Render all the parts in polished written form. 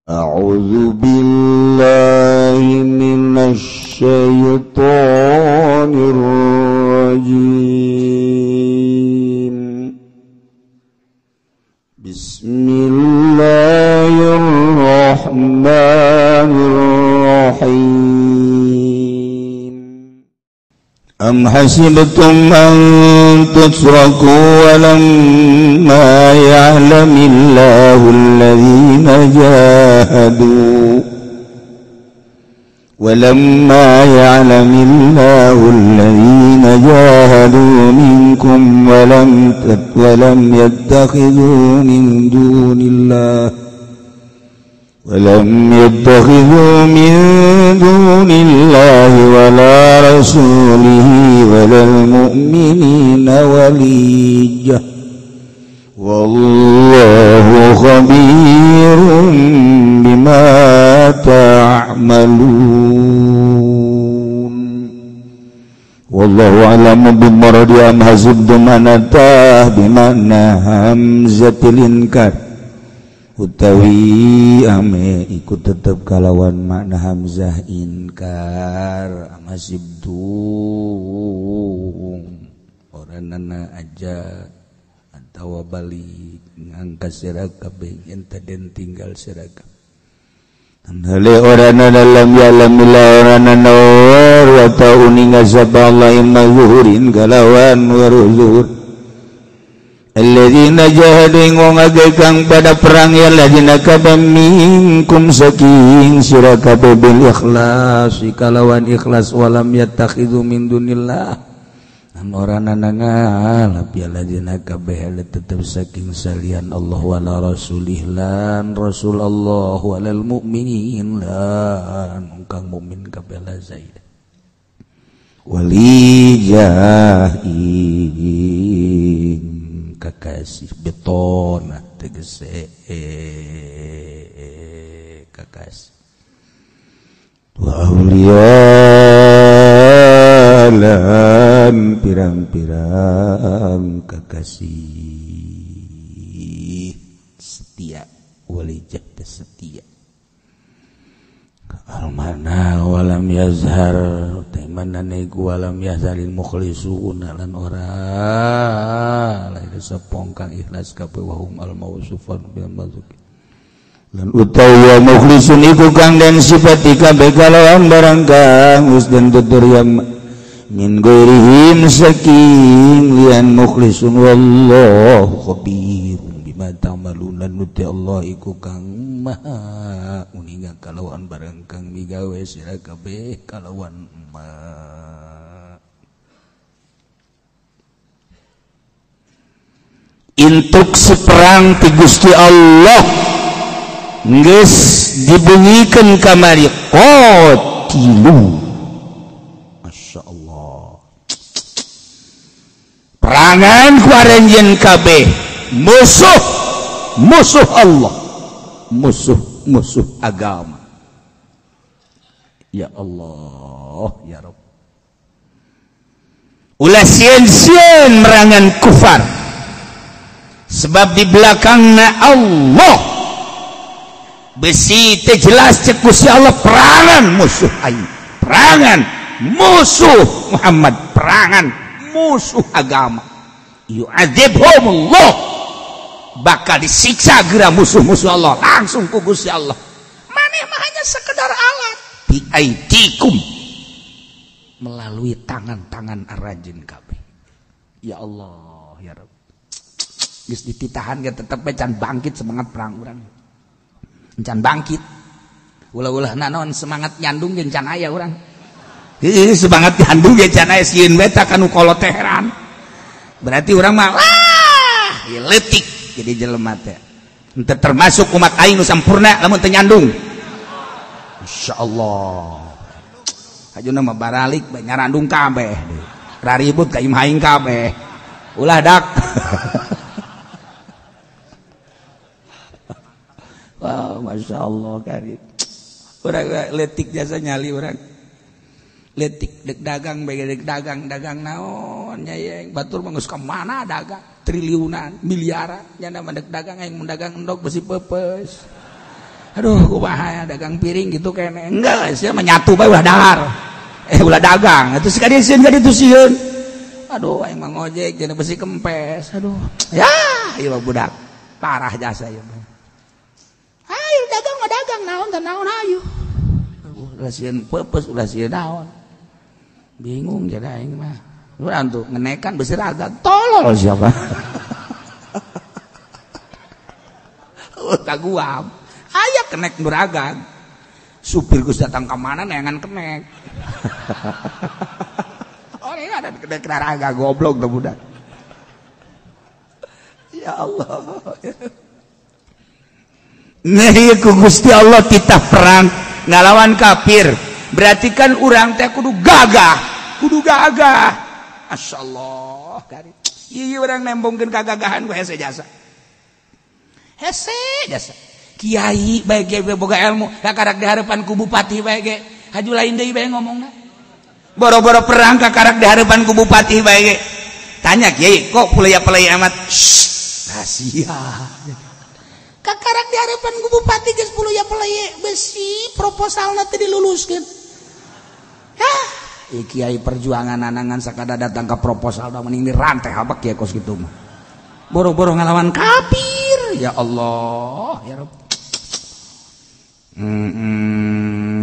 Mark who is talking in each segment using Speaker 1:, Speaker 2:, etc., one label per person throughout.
Speaker 1: أعوذ بالله من الشيطان الرجيم. بسم الله الرحمن الرحيم. أم حسبتم أن تتركوا ولما يعلم الله الذين جاهدوا منكم ولم يتخذوا من دون الله ولا رسوله ولا المؤمنين وليجة والله خبير بما تعملون. والله أعلم بمراد أم حسبتم أن أتاه بمعنى همزة الإنكار utawi ame iku tetep kalawan makna hamzah inkar amasibtum oranana aja atawa balik ngangka sira kabeh ente den tinggal sira kabeh oranana lam ya'lam illa oranana wa ta'uninga sapa Allah imma zuhurin kalawan waru zuhur alladzina jahadu wong akeh kang pada perang ya alladzina kabeh minkum saking sira kabeh bil ikhlas kalawan ikhlas walam yattakhidhu min dunillah an ora nganalap ya alladzina kabeh tetep saking salian Allah wala rasulih lan rasul Allah walal mukminin lan kang mukmin kabeh la zaid wali jahin kakasih beton tegese kakasih wa auliya lan pirang-pirang kakasih setia walijah setia almana walam yazhar manane iku walam yazharil mukhlisun lan ora lain sepong kang ikhlas kabeh wahum al mausufan bil mazuk lan utawa mukhlisun iku kang den sifati kabeh kalawan barang kang wis den tutur yang min ghairihim saking lian mukhlisun wallahu khabir bima ta'malun lan Allah iku kang maha uninga kalawan barang kang migawe sira kabeh kalawan ma instruksi perang ti Gusti Allah geus dibungikeun kamari qatilu. Masya Allah perangan ku aranjeun kabeh musuh musuh Allah musuh-musuh agama. Ya Allah ya Rabb, ulah sieun-sieun merangan kufar sebab di belakangna Allah besi teh jelas cek Gusti Allah perangan musuh aing, perangan musuh Muhammad, perangan musuh agama. Yu'adzibhumullah bakal disiksa geura musuh-musuh Allah langsung ku Gusti Allah. Maneh mah hanya sekedar alat bi aidikum melalui tangan-tangan aranjeun kabeh. Ya Allah ya Rabb, geus dititahan ge tetep we can bangkit semangat perang urang. Can bangkit. Ulah-ulah naon semangat nyandung ge can aya urang. Heuh semangat nyandung ge can aya sieun we ta kanu kolot teheran. Berarti urang mah lah leutik jadi jelema teh. Henteu termasuk umat aing nu sampurna lamun teu nyandung. Insyaallah. Hajuna mah baralik bae nyarandung kabeh. Raribut ka imah aing kabeh. Ulah dak. Wow, Masya Allah karim. Urang letik jasa nyali urang. Letik dek dagang bae dek dagang dagang naon nya ye batur mah geus ka mana dagang triliunan miliaran nya mah dek dagang aing mun dagang endog besi peupeus. Aduh kumaha dagang piring gitu kene. Enggak, sia menyatu bae ulah dahar. Ulah dagang. Atuh sekali sieun ka ditu sieun. Aduh aing mah ngojek jeung besi kempes. Aduh. Ya, ieu mah budak. Parah jasa ieu mah. Ayo dagang mah dagang naon teh naon hayu. Ulah sieun peupeus ulah sieun naon. Bingung jadi aing mah. Urang tuh ngenekan besi raga tolol siapa. Kaguam. Aya kenek nuragan. Supir geus datang ka mana neangan kenek. Oh, ini ada kenek naraga goblok tuh budak. Ya Allah. Nah, ku Gusti Allah titah perang ngalawan kafir. Berarti kan urang teh kudu gagah, kudu gagah. Masyaallah, kari. Ieu urang nembongkeun kagagahan ku hese jasa. Hese jasa. Kiai bae ge boga ilmu, kakarak di harapan ku bupati bae ge. Haju lain deui bae ngomongna. Boro-boro perang kakarak di harapan ku bupati bae ge. Tanya kiai, kok pulaya-pulaya amat? Shh, rahasia. Kakarak di harapan ku bupati geus pulaya-pulaya besi proposalna teh diluluskeun. Hah, kiai perjuangan anangan sakada datang ke proposal da mending dirantai habak ya kos kitu mah. Boro-boro ngalawan kafir. Ya Allah, ya Rabb.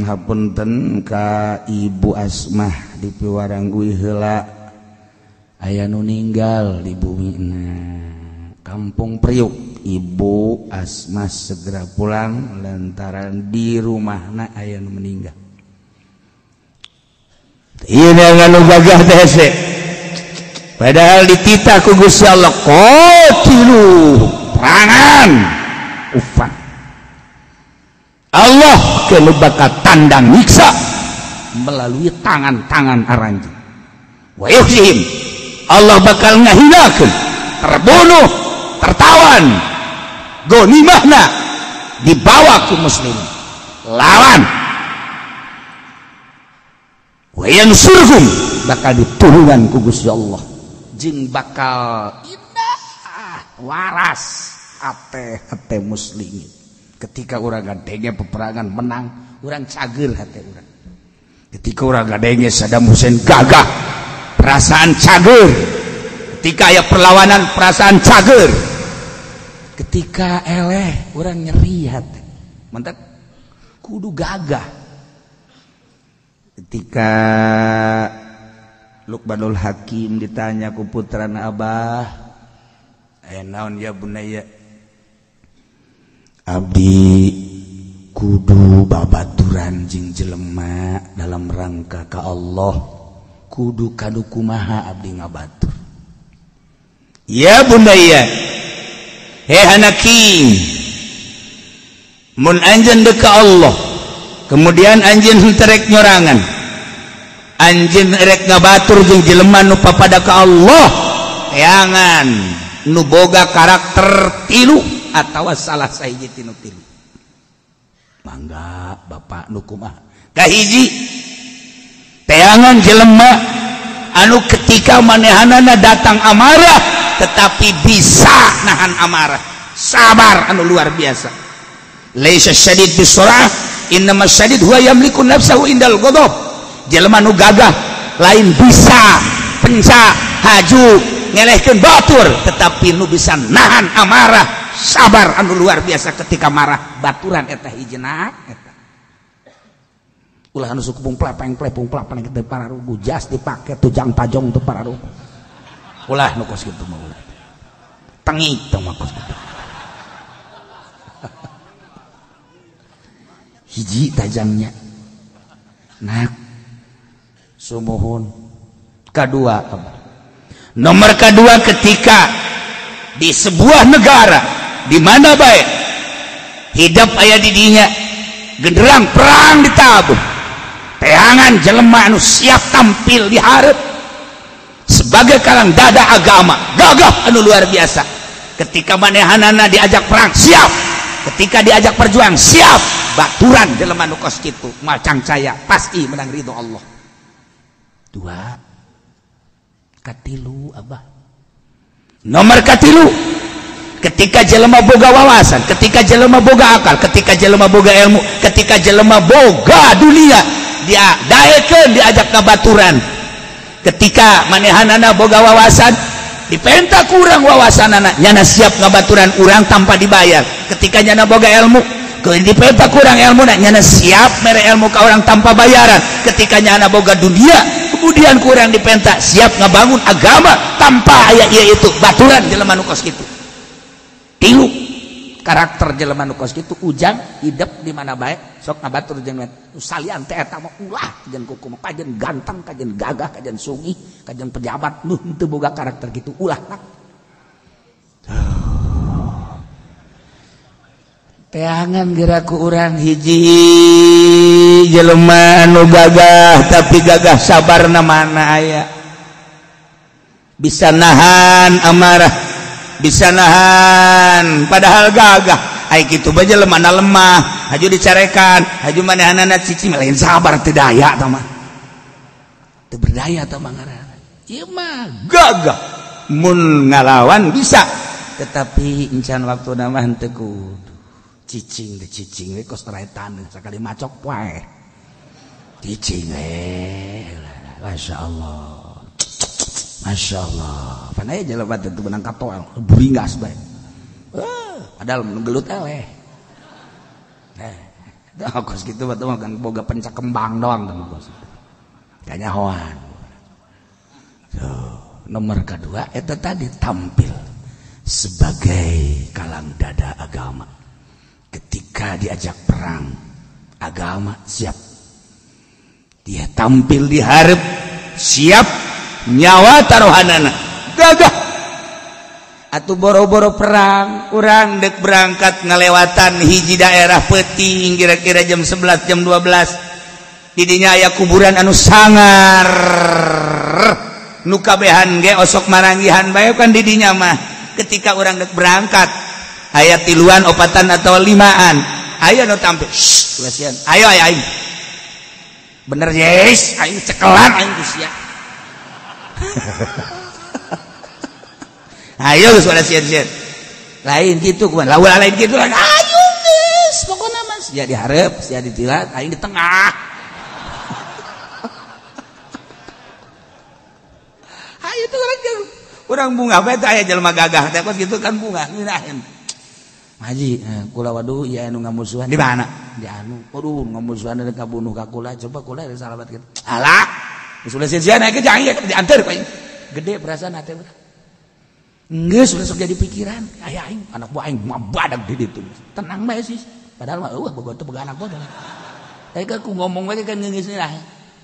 Speaker 1: Hapunten ka Ibu Asmah di Piwarangui heula aya nu ninggal di bumina Kampung Priuk. Ibu Asmah segera pulang lantaran di rumahna aya nu meninggal. Ieu nu gagah teh hese. Padahal dititah ku Gusti Allah qatilu perangan ufan. Allah kalau bakal tandang nyiksa melalui tangan-tangan aranjeun. Wa yukhzihim, Allah bakal ngahinakeun, terbunuh, tertawan, ghanimahna dibawa ku muslim. Lawan. Wa yansurhum, bakal ditulungan ku Gusti Allah. Jeung bakal indah waras hate-hate muslimin. Ketika urang gadenge peperangan menang, urang cager hati urang. Ketika urang gadenge Saddam Hussein gagah, perasaan cager. Ketika aya perlawanan, perasaan cager. Ketika eleh, urang nyeri hati. Mantap, kudu gagah. Ketika Luqmanul Hakim ditanya ku putrana Abah, naon ya bunaya? Abdi kudu babaturan jeung jelema dalam rangka ka Allah, kudu kadu kumaha abdi ngabatur. Ya bundaya, he anaki, mun anjeun deuk ka Allah, kemudian anjeun henteu rek nyorangan, anjeun rek ngabatur jeung jelema nu papada ka Allah, teangan nu boga karakter tilu atawa salah sahiji tinu tilu. Mangga bapak nu kumaha? Kahiji teangan jelema anu ketika manehanana datang amarah tetapi bisa nahan amarah, sabar anu luar biasa. Laisa syadid bisurah, innama syadid huwa yamliku nafsahu indal ghadab. Jelema nu gagah lain bisa penca haju ngelehkeun batur, tetapi nu bisa nahan amarah, sabar anu luar biasa ketika marah. Baturan eta hijina eta ulah anu suku pung plepeng teu pararugu, jas dipake tujang tajong teu pararugu. Ulah nu kos kitu mah ulah. Tengik teh mah kos kitu. Hiji tajangnya. Nah, sumuhun. Kadua abah. Nomor kedua, ketika di sebuah negara di mana baik hidup aya di dinya genderang perang ditabuh, teangan jelema anu siap tampil di hareup sebagai karang dada agama, gagah anu luar biasa. Ketika manehanana diajak perang siap, ketika diajak perjuang siap. Baturan jelema nu kos kitu moal cangcaya, pasti menang ridho Allah. Dua katilu abah. Nomor katilu, Ketika jelema boga wawasan, ketika jelema boga akal, ketika jelema boga ilmu, ketika jelema boga dunia, dia daekeun diajak ka baturan. Ketika manehanana boga wawasan, dipenta kurang wawasanana, nyana siap ngabaturan urang tanpa dibayar. Ketika nyana boga ilmu, dipenta kurang ilmu, nyana siap mere ilmu ka orang tanpa bayaran. Ketika nyana boga dunia, kemudian kurang dipenta siap ngabangun agama tanpa aya ieu itu baturan jelema nu kos kitu. Tilu karakter jelema nu kos kitu ujang hidup di mana bae sok ngabatur jeung salian teh eta mah ulah jeung kuku mah kajen ganteng kajen gagah kajen sugih kajen pejabat nu henteu boga karakter kitu ulah. Teangan geraku urang hiji jelema anu gagah tapi gagah sabarna mana aya, bisa nahan amarah, bisa nahan padahal gagah. Ai kitu bae jelema na lemah, haju dicarekan, haju manehanana cicing lain sabar teu daya tah mah. Teu berdaya tah mah ngaranna. Ieu mah gagah mun ngalawan bisa, tetapi encan waktuna mah henteu kudu. Cicing deh cicing we kos rae taneuh sakali macok poe. Cicing we. Masyaallah. Masyaallah. Pan aya jelema teh benang katoel, buringas bae. Padahal gelut eleh. Kos kitu mah kan boga pencak kembang doang teh kos. Kanyahoan. Tuh, nomor kedua eta tadi tampil sebagai kalang dada agama. Ketika diajak perang agama siap, dia tampil di hareup siap nyawa taruhanana gagah. Atuh boro-boro perang urang dek berangkat ngalewatan hiji daerah peuting kira-kira jam 11 jam 12 didinya aya kuburan anu sangar nu kabehan ge osok maranggihan bae kan didinya mah. Ketika urang dek berangkat aya tiluan opatan atau limaan ayo nu tampil shh kasihan ayo ayo aing bener yes aing cekelan aing ku sia ayo geus pada sieun-sieun lain kitu kumaha lawan lain kitu ayo geus pokona mah sia di hareup sia di tilat aing di tengah ayo tuh urang bunga bae teh aya jelema gagah teh kos kitu kan bunga ngeunaheun. Haji, kula waduh ieu anu ngamusuhan di mana? Di anu. Waduh ngamusuhan rek ngabunuh ka kula, coba kula rek salamat kitu. Alah, geus ulah sieun-sieun aya ge dianteur ku aing. Gede perasaan hate urang. Geus ulah sok jadi pikiran, aya aing anak buah aing mah badag di ditu. Tenang bae sih. Padahal mah eueuh boga teu boga anak buah. Tapi ku ngomong bae kan geus lah.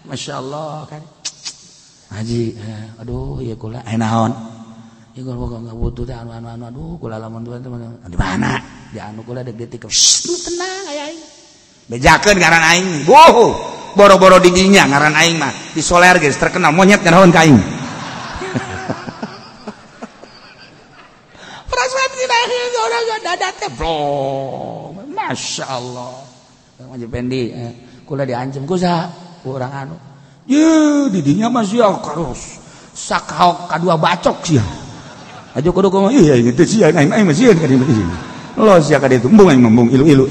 Speaker 1: Masyaallah kan. Haji, aduh ieu kula aya naon? Ieu kula enggak butuh teh anu anu anu aduh kula lamun tuan di mana? Di anu kula dek detik. Tenang aya aing. Bejakeun ngaran aing. Boh, boro-boro di dinya ngaran aing mah. Di soler geus terkenal monyet ngaraon ka aing. Perasaan dirahin orang dada teh blong. Masyaallah. Haji Pendi, kula diancam ku saha? Ku urang anu. Ye, di dinya mah sia karus. Sakaok kadua bacok sia. Aja kudu kumaha iya gitu sia aing aing mah sieun ka dieu. Lo sia ka ditu embung aing embung ilu-ilu.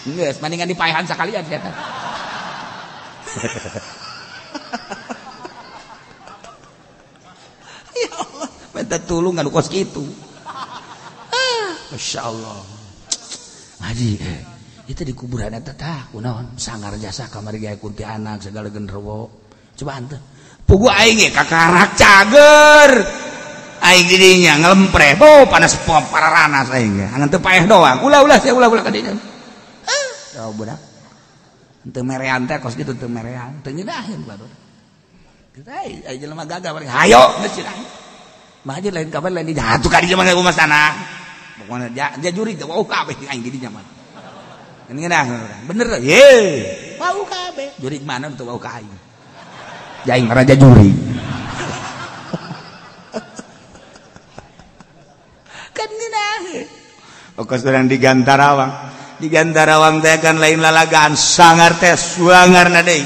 Speaker 1: Geus mendingan dipaehan sakalian sia teh. Ya Allah, minta tulung anu kos kitu. Masyaallah. Haji, itu di kuburan eta tah kunaon sangar jasa kamari gae kuntianak segala genderuwo. Coba henteu. Puguh aing ge kakarak cager. Aing didinya ngelempre, oh panas pararanas aing ge. Angan teu paeh doang. Ulah-ulah sia ulah-ulah ka dinya. Ah, budak. Henteu merean teh kos kitu teu merean, teu ngeunaheun batur. Kita ai jelema gagah bari hayo geus cenah. Mah aja lain kabar lain di jatuh ka dinya mah kumaha sana. Pokona dia juri teh wau kabeh aing di dinya mah. Ngeunah bener ye. Wau kabeh. Juri mana teu wau ka aing. Jaing raja juri. Kan ngeunah. Okos urang di Gantarawang. Di Gantarawang teh kan lain lalagaan sangar teh suangarna deui.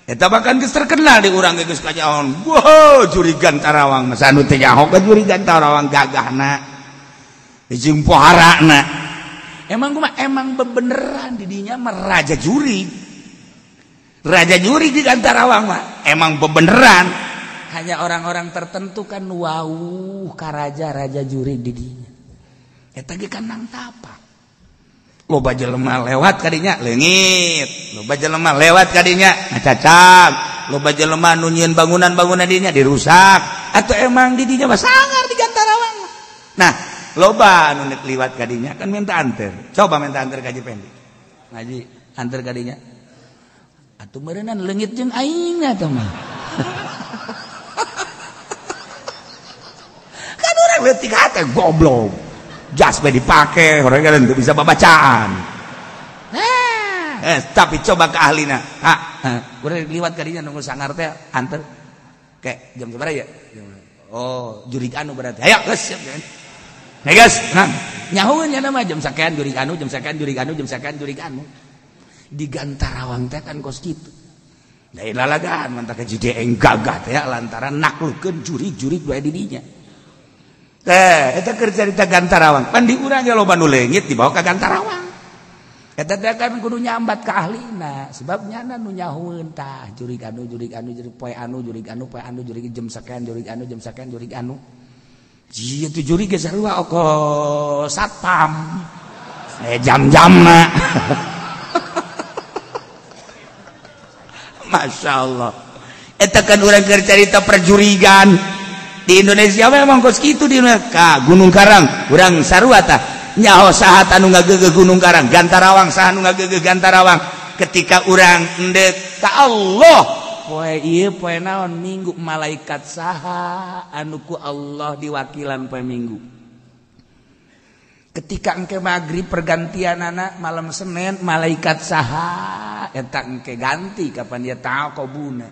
Speaker 1: Eta bahkan geus terkenal di urang geus kanyaon. Wow, jurigan Tarawang masa anu teh nyaho ka jurigan Tarawang gagahna. Jeung poharana. Emang kumaha emang bebeneran di dinya mah raja jurig. Raja jurig di Tarawang mah emang bebeneran. Hanya orang-orang tertentu kan wow ka raja-raja jurig di dinya. Eta ge kan nang tapa. Loba jelema lewat kadinya leungit, loba jelema lewat kadinya ngacacag, loba jelema nu nyieun bangunan-bangunan dinya dirusak, atau emang di dinya mah sangar di Gantarawang. Nah, loba anu nek liwat kadinya kan minta anter. Coba minta anter ka Haji Pendi. Ngaji anter kadinya. Atuh meureunnan leungit jeung aing atuh mah. Kan urang leutik hate goblok. Jas be dipake, orang kan bisa babacaan. Nah, tapi coba ke ahlina. Urang liwat kadinya nunggu sangar teh anter. Kayak jam sabaraha ya? Oh, jurig anu berarti. Ayo, geus siap. Hey guys, nah, nyahueun nya mah jam sakean jurig anu, jam sakean jurig anu, jam sakean jurig anu. Di Gantarawang teh kan kos kitu. Lain lalagan mantap ka jideeng gagah teh lantaran naklukeun jurig-jurig bae di dinya. Teh, eta keur carita Gantarawang. Pan di urang ge loba nu leungit dibawa ka Gantarawang. Eta teh kan kudu nyambat ka ahlina, sebab nyana nu nyahueun tah jurig anu jurig anu jurig poe anu jurig anu poe anu jurig jam sakean jurig anu jam sakean jurig anu. Jieu tu jurig ge sarua oko satpam. Jam-jamna. Masya Allah. Eta kan urang keur carita perjurigan. Di Indonesia memang kos kitu di Indonesia. Ka Gunung Karang urang sarua tah nyaho saha anu ngageugeuh Gunung Karang, Gantarawang saha anu ngageugeuh Gantarawang. Ketika urang endek ka Allah poe ieu poe naon minggu malaikat saha anu ku Allah diwakilan poe minggu. Ketika engke magrib pergantianana malam Senin malaikat saha eta engke ganti kapan dia taqobuna.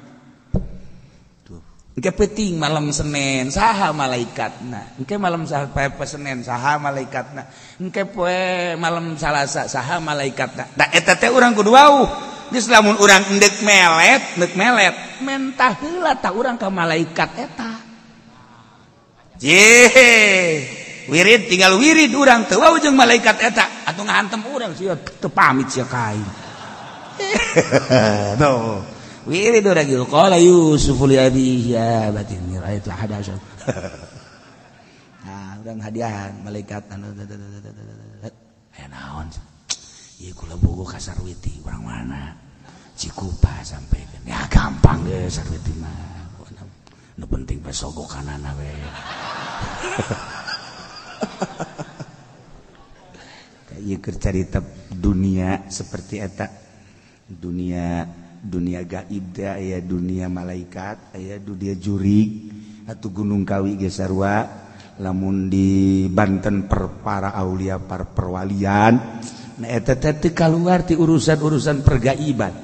Speaker 1: Engke peuting malam Senin saha malaikatna, engke malam poe Senin saha malaikatna, engke poe malam Salasa saha malaikatna. Da eta teh urang kudu wauh. Geus lamun urang endek melet, mentah heula tah urang ka malaikat eta. Jeh, wirid tinggal wirid urang teu wauh jeung malaikat eta, atuh ngahantem urang sia teu pamit sia ka aing. Tuh. Wirid urang gitu. Qala Yusuf li abihi ya abati inni ra'aitu ahada asyara. Nah, urang hadiahan malaikat anu aya naon? Ieu kula bogo ka Sarwiti urang mana? Cikupa sampaikan. Ya gampang ge Sarwiti mah. Nu penting bae sogokanana we. Ieu keur carita dunia seperti eta. Dunia gaib teh aya dunia malaikat, aya dunia jurig, atuh Gunung Kawi ge sarua lamun di Banten per para aulia par perwalian. Nah eta teh teu kaluar ti urusan-urusan pergaiban.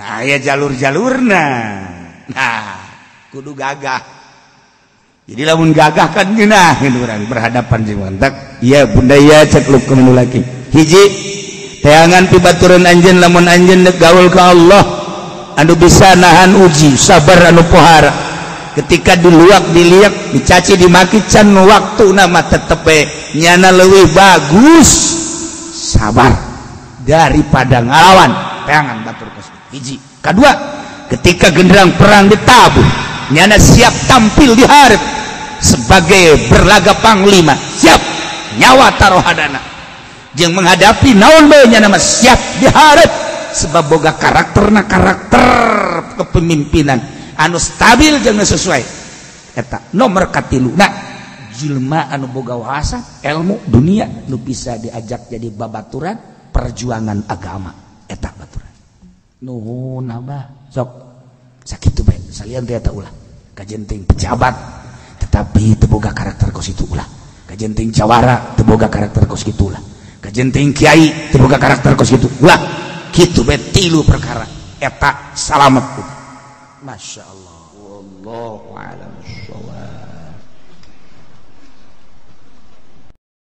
Speaker 1: Nah aya jalur-jalurna. Nah kudu gagah. Jadi lamun gagah kan geunah urang berhadapan jeung mantak. Ieu bunda ieu cek lu nu laki. Hiji teangan pibaturan anjeun lamun anjeun dek gaul ka Allah anu bisa nahan uji sabar anu pohara ketika diluak diliak dicaci dimaki can waktuna mah tetep we nyana leuwih bagus sabar daripada ngalawan teangan batur kos hiji. Kadua ketika genderang perang ditabuh nyana siap tampil di hareup sebagai berlaga panglima siap nyawa taruhadana jeung menghadapi naon bae nya nama siap diharap sebab boga karakterna karakter kepemimpinan anu stabil jeung sesuai eta nomor katiluna jelema anu boga wawasan ilmu dunia nu bisa diajak jadi babaturan perjuangan agama eta baturan nuhun abah sok sakitu bae salian teh eta ulah kajenting pejabat tetapi teu boga karakter kos kitu ulah kajenting jawara teu boga karakter kos kitu ulah kajenting kiai teu boga karakter kos kitu ulah kitu bae tilu perkara eta salamet. Masya Allah, wallahu a'lam.